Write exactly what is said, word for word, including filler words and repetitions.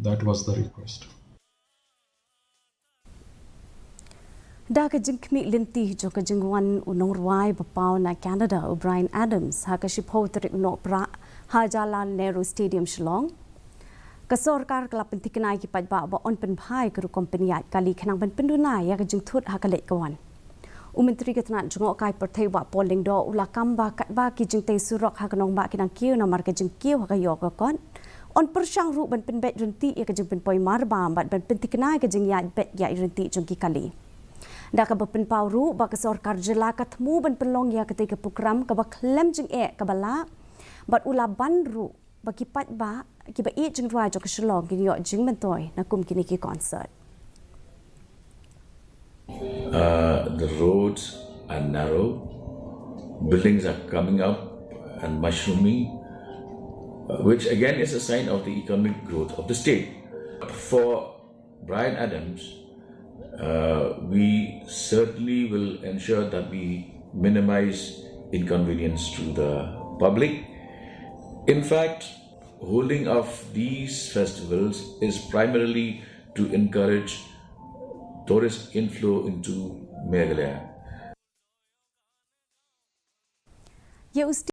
That was the request. Da ka jingkhmih lynti jong ka jingwan u nongrwai ba paw na Canada u Bryan Adams ha ka shiphew tarik u Nohprah ha Jawaharlal Nehru Stadium Shillong. Ka sorkar ka la pynthikna ïa ki paidbah ba yn pynbha ïa ka rukom pynïaid kali khnang ban pynduna ïa ka jingthut ha ka leit ka wan. U Myntri ka tnat jngohkai pyrthei Bah Paul Lyngdoh u la kam ba katba ki jingtei surok ha ka nongbah ki dang kiew namar ka jingkiew ha ka ïew ka kot, yn pyrshang ruh ban pynbeit ryntih ïa ka jingpynpoi marbam bad ban pynthikna ïa ka jingïaid beit ïaid ryntih jong ki kali. Da kaba pynpaw ruh ba ka sorkar jylla ka thmu ban pynlong ïa katei ka prokram kaba khlem jingeh kaba lah, bad u la ban ruh ba ki paidbah kiba ïeit jingrwai jong ka Shillong kin ïoh jingmyntoi na kum kine ki concert. Uh, the roads are narrow, buildings are coming up and mushrooming, uh, which again is a sign of the economic growth of the state. For Bryan Adams, uh, we certainly will ensure that we minimize inconvenience to the public. In fact, holding of these festivals is primarily to encourage tourist inflow into Meghalaya. Ïa u